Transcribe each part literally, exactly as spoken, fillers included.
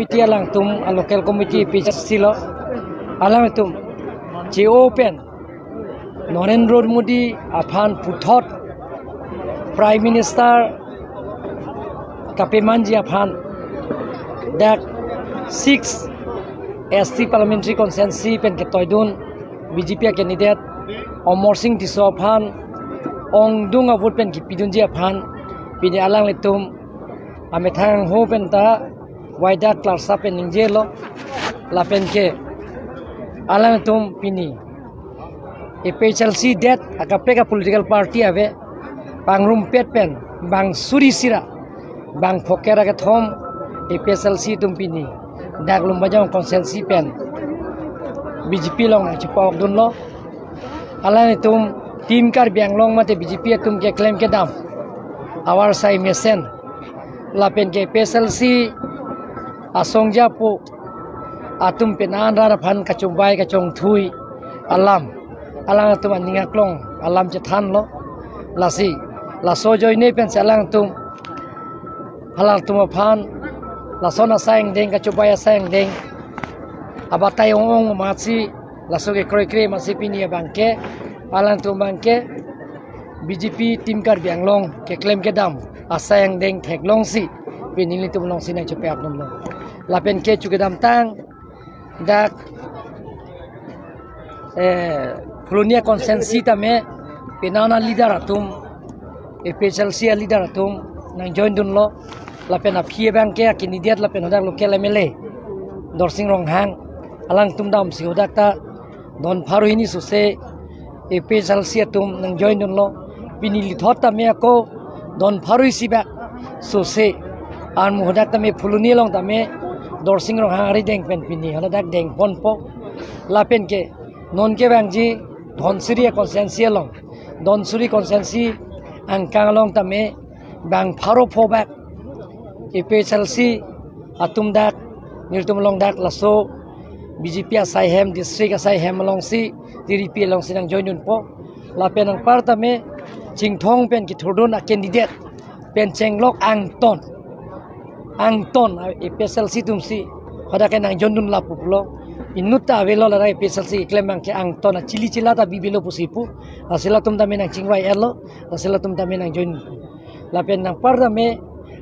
Committee alangtum, a local committee A P H L C lo, alangtum che-o pen Narendra Modi aphan puthot Prime Minister kapemanji aphan dak six S T Parliamentary Constituency pen ketoidun B J P a candidate Amarsing Tisso aphan ongdung a vote pen kipidunji aphan pini alanglitum amethang ho pen ta waidak klarsa pen ningjelo. Lapen ke alangtum pini A P H L C det akaprek a political party ave, pangrumpet pen bang suri sira, bang phoker akethom A P H L C atum pini dak Lumbajong constituency pen B J P along nangchepokdunlo. Alangtum Team Karbi Anglong mate B J P atum keklem kedam avarsai mesen, lapen ke A P H L C asong japo atum pen an rar aphan kachongbai kachongthui alam, alangtum aning aklong alam chethanlo. Lasi laso ajoine pensi alangtum, alangtum aphan lason asai angdeng, kachongbai asai angdeng abatai ong-ong amatsi, laso kekroikre amatsi pini abangke alangtum abangke B J P Team Karbi Anglong keklem kedam asai angdeng theklongsi pini nelitum alongsi nangchepakdunlo. Lapen ke chu kedamtang dak, eh, Phuloni a constituency tame penang a leader atum, A P H L C a leader atum nangjoindunlo. Lapen aphi abangke a candidate lapen hadak local M L A Dorsing Ronghang, alangtum damsi hadak ta don pharo hini sose A P H L C atum nangjoindunlo. Pini lithot tame ako don pharo isi bak sose armu hadak tame Phuloni along tame Dorsing Ronghang arideng pen pini hadak dengponpo. Lapen ke non kevangji Dhansiri a constituency along, Dhansiri constituency angkang along tame bang pharo pho bak A P H L C atum dak, nelitum along dak laso B J P asai hem, district asai hem alongsi, T D P alongsi nangjoindunpo. Lapen anpar tame Chinthong pen kethurdun a candidate pen chenglok angton, angton A P H L C atumsi hadak ke nangjoindun lapu pulo. Inut ta avelo, ladak A P H L C keklem abangke angton a chili chila ta bibilo pusi pu. Lasi latum tame nangchingvai-etlo, lasi latum tame nangjoin. Lapen anpar tame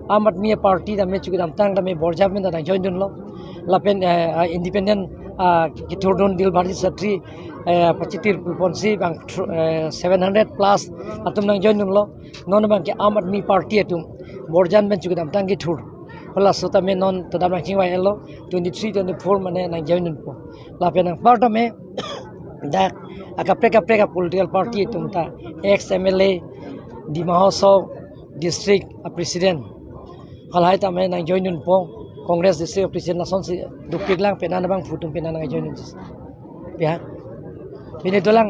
Aam Aadmi Party tame chu kedamtang tame Borjan pen ta nangjoindunlo. Lapen, eh, ah, independent, ah, kethurdun Dilbharti Chetri, eh, pachitir pulponsi bang thr-, eh, seven hundred plus atum nangjoindunlo. Non abangke Aam Aadmi Party atum Borjan pen chu kedamtang kethur. Halaso tame non ta dam nangchingvai-etlo, twenty-three, twenty-four mane nangjoindunpo. Lapen anpar tame dak akaprek kaprek a political party atum ta ex M L A, Dima Hasao district a president, halahai tame nangjoindunpo, Congress district a president, lasonsi dukpik lang penang abangphu atum penang nangjoindun. Ya. Pini dolang